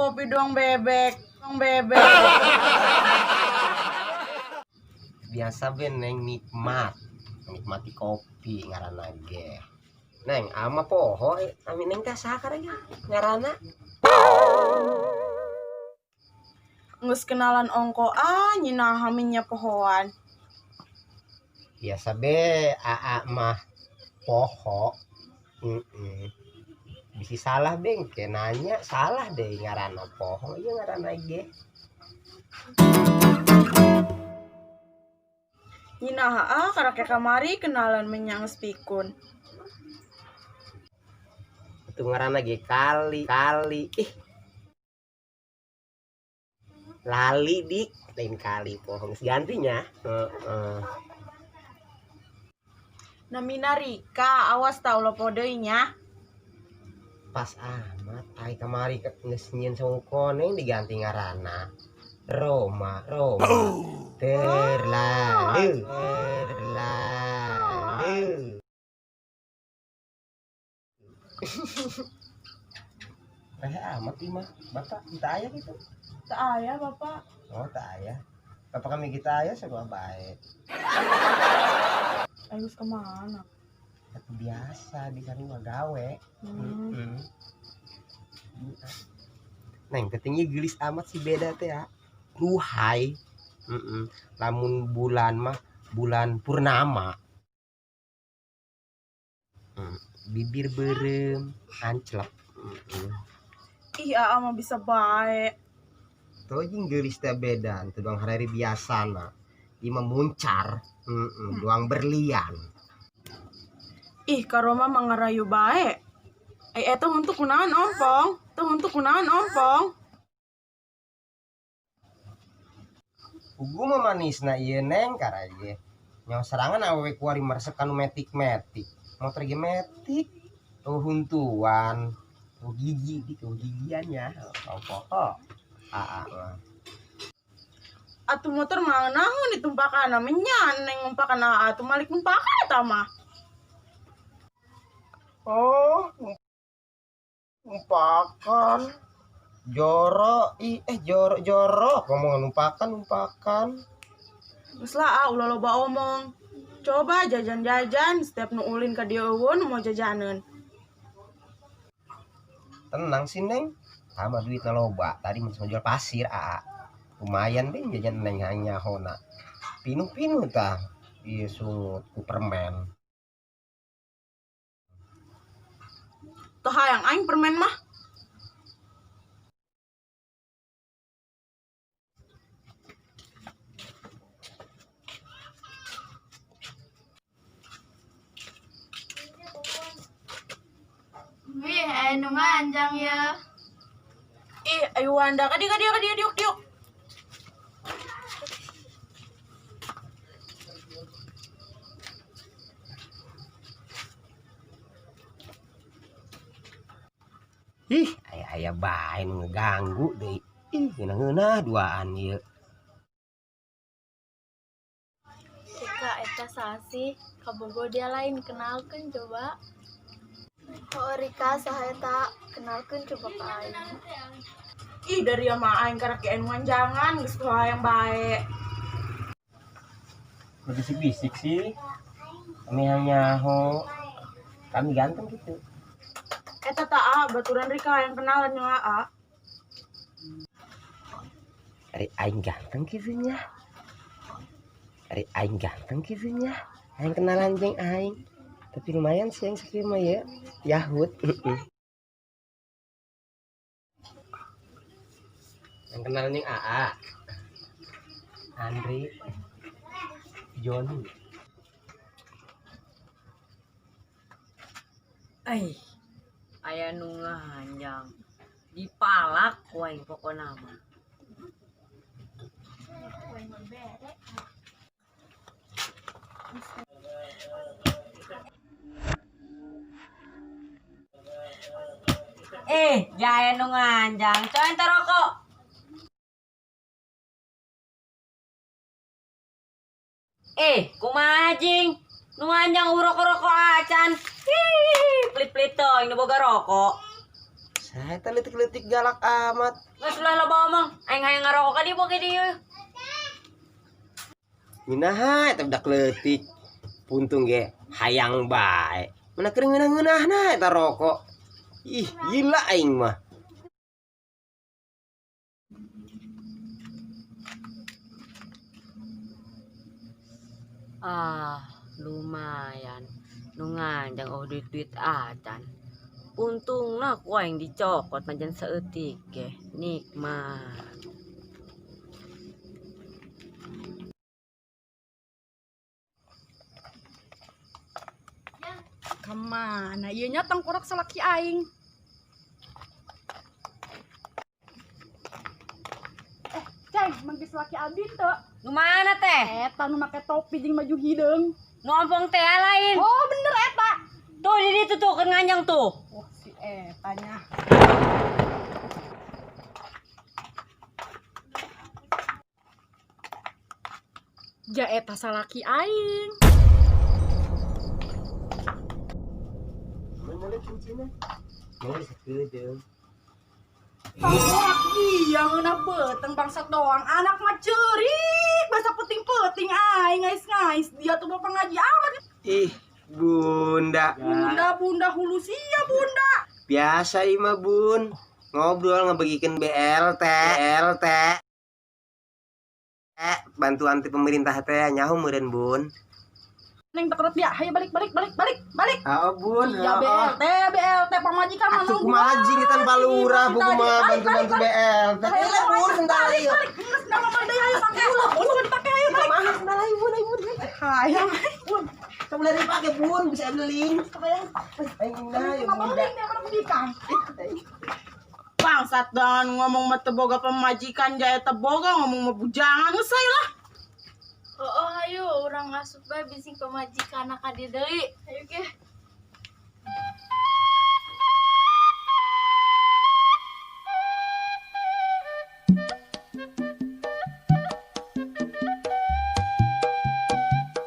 Kopi doang bebek, doang bebek. Biasa be neng nikmat. Nikmati kopi ngaranna ge. Neng ama poho ami neng teh saha ge ngaranna? Geus kenalan ongko ah nyina haminnya pohoan. Biasa be aa mah poho. Bisi salah beng ke nanya salah deh ngaranna poho ieu ngaranna ge. Nyina haa karake kamari kenalan menyang spikun. Itu ngaranna ge kali kali ih. Lali dik lain kali poho geus gantinya. Heeh. Namina Rika awas tau lopo deui nya. Pas amat ai kamari geus nyieun songko neng diganti ngaranna Roma Roma. Terlalu terlalu. Amat ieu mah bapak kita aya gitu. Tak aya bapak. Oh tak aya. Bapak kami kita aya sarua bae. Ayo kemana? Itu biasa di sarua gawe. Neng ketinggi gelis amat si beda teh ya. Ruhai. Lamun bulan mah bulan purnama. Bibir berem, anclep. Ih, aa mah bisa bae. Tuh jeung geulis teh beda, teu doang hari biasana. Ieu mah muncar, doang berlian. Ih, karoma mah ngarayu bae. Eta untuk kunaon ompong? Teu untuk kunaon ompong? Ugu mah manisna ieu neng karaye. Nyawa serangan awewe kuari meresep kanu metik-metik. Motor ge metik. Tuh huntuan. Tuh gigi di tuh gigiannya. Oh, aa mah. Atuh motor mah naon ditumpakan menyan neng ngumpakan aa atuh malik numpakan eta mah. Oh, numpakan. Jorok, ih, jorok, jorok. Ngomong numpakan, numpakan. Geus lah, ah, ulah loba omong. Coba jajan-jajan, setiap nu ulin ka dieu eueuh nu mau jajaneun. Tenang sih, Neng. Sama duitna loba. Tadi mau jual pasir, aa. Lumayan deh jajan Neng hanya hona. Pinuh-pinuh tah. Ieu sungut ku permen. Teu hayang aing permen mah. Wih, aya nu nganjang ya. Ih, ayo Wanda, kadi kadi kadi diuk diuk. Ih, aya-aya bae nu ngeganggu deui. Ih, ngeunah-ngeunah duaan ieu. Rika eta saha sih? Kabogo dia lain kenalkeun coba. Oh Rika saha eta? Kenalkeun coba ka aing. Ih, dari ama aing karek anu nganjangan geus hayang bae. Bisik-bisik sih. Kami hanya nyaho. Kami ganteng gitu. Eta ta a baturan Rika yang kenalan jeung aa. Ari aing ganteng kitu nya. Ari aing ganteng kitu nya. Aing kenalan jeung aing. Tapi lumayan sih yang sakieu mah ya. Yahut. Yang kenalan jeung aa. Andri, Joni. Ai, aya nu ngahanjang. Dipalak ku aing pokona mah. Jaya nu nganjang. Coy ente rokok. Kumaha jing? Nu nganjang urok-rokok acan. Ih, pelit-pelit teuing nu boga rokok. Saha eta leutik-leutik galak amat. Geus ulah loba omong, aing hayang ngarokok ka dieu boge dieu. Minaha eta budak leutik. Puntung ge hayang bae. Mana keur ngeunah-ngeunahna eta rokok. Ih, gila aing mah. Ah, lumayan. Nu nganjang oh duit-duit acan. Untungna ku aing dicokot najan saeutik ge. Nikmat. Kemana ieu nya tengkorak salaki aing? Eh, Ceng, manggis laki abdi teu. Nu mana teh? Eta nu make topi jeung baju hideung. Nu ompong teh lain. Oh, bener eta. Tuh di ditu tuh keur nganjang tuh. Wah, si eta nya. Ja eta salaki aing. Mana le kuncina? Mana sakedeung. Tengkorak dia ngeunah beuteung bangsat doang. Anak mah ceurik, basa penting-penting aing ngais-ngais. Dia tuh mau pengaji amat. Ih, Bunda. Bunda, bunda hulu sia bunda. Biasa ima Bun. Ngobrol ngebagikan BLT, BLT. Bantuan ti pemerintah teh nyaho meureun Bun. Neng tekeret dia, hayo balik balik balik balik balik. Oh Bun, Iya BLT, BLT pamajikan mana Atuh kumaha jing kita palurah buku mah bantu-bantu BLT. Lah Bun, sendal Balik ieu. balik, geus sendal mah deui ayo pake ulah, ulah dipake ayo balik. Mahal sendal ieu Bun, ayo Bun. Hayang. Bun, kamu lari pake Bun, bisa beling. Aing indah ya Cuma Bunda. beling dia mana belikan. Bangsat jangan ngomong mah teu boga pamajikan jaya teu boga ngomong mah bujangan geus ayo lah. Oh, oh hayu urang asup bae bising pamajikan ka dieu deui. Hayu ge.